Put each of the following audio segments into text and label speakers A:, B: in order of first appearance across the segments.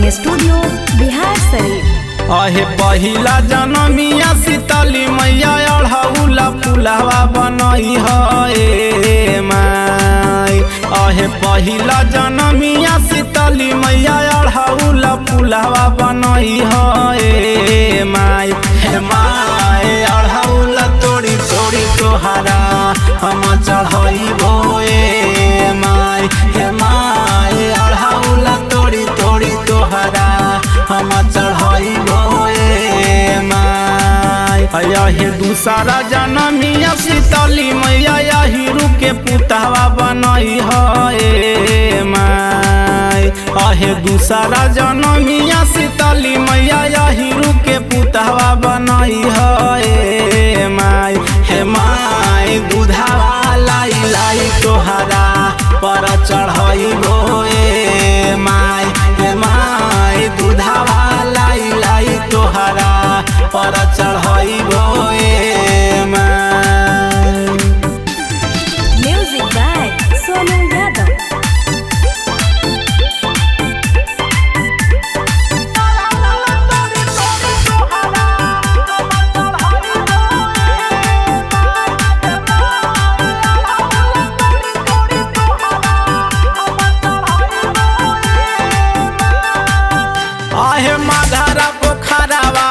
A: Recording studio Bihar Sharif.
B: अहे पहिला जनमिया शीतली मैया अढ़ौला फुलवा बनई हे माई। अहे पहिला जनमिया शीतली मैया अढ़ौला फुलवा बनई हे माई। हे माई अढ़ौला तोड़ी तोड़ी तोहरा हम चढ़इबो ए माई। हे माई अढ़ौला तोड़ी तोड़ी तोहरा हम चढ़इबो ए माई। अहे दूसरा जनमिया शीतली मैया अहिरू के पुतवा बनई हे माई। अहे दूसरा जनमिया शीतली मैया अहिरू के पुतवा बनई हे माई। हे माई दूधवा लाई लाई तोहरा पर चढ़इबो ए माई। हे माई दूधवा लाई लाई तोहरा पर चढ़इबो ए माई।
A: Music by Sonu Yadav.
B: आहे माधारा पोखरावा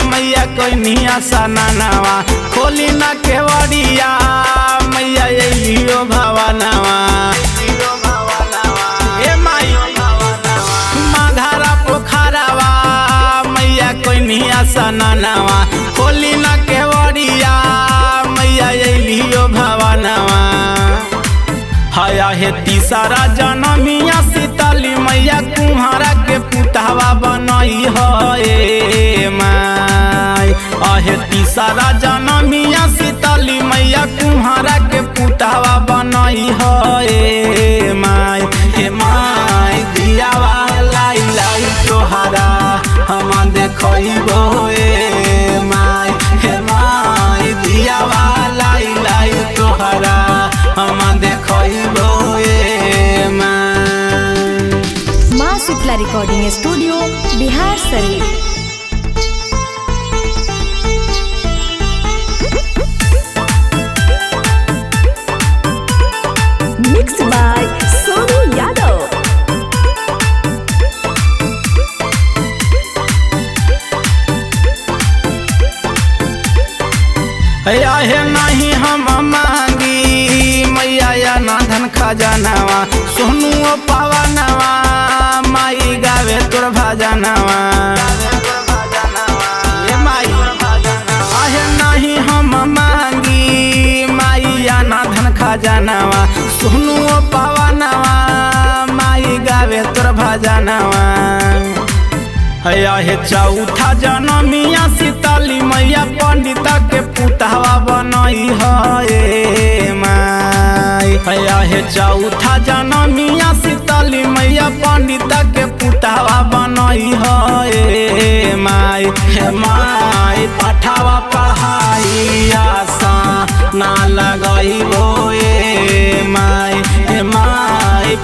B: मैया कोइनिया सनानावा खोली ना केवड़िया मैया अइलियो भवनावा। ए माई माधारा पोखरावा मैया कोइनिया सनानावा खोली ना केवड़िया मैया अइलियो भवनावा। हया हे तीसरा जनमिया शीतली मैया कुम्हारा के पुतवा बनई हे माई। अहे तीसरा जनमिया शीतली मैया कुम्हारा के पुतवा बनई हे माई। हे माई दियावा लाई लाई तोहरा हम देखइबो ए माई। हे माई दियावा लाई लाई तोहरा हम देखइबो ए माई।
A: माँ Shitala recording studio Bihar Sharif. Mix by Sonu Yadav.
B: आहे नहीं हम मांगी मैया या नाधन खजानावा सोनू पवनवा माई गावे तोर भजनवा। ए माई आहे नहीं हम मांगी माई या नाधन खजानावा सोनू पवनवा माई गावे तोर भजनवा। हे चौथा जनमिया शीतली मैया पंडिता के पुतवा बनई हे माई। हे चौथा जनमिया शीतली मैया पंडिता के पुतवा बनई हे माई। हे माई पठावा पढ़ाई आशा ना लगइबो ए माई। हे माई।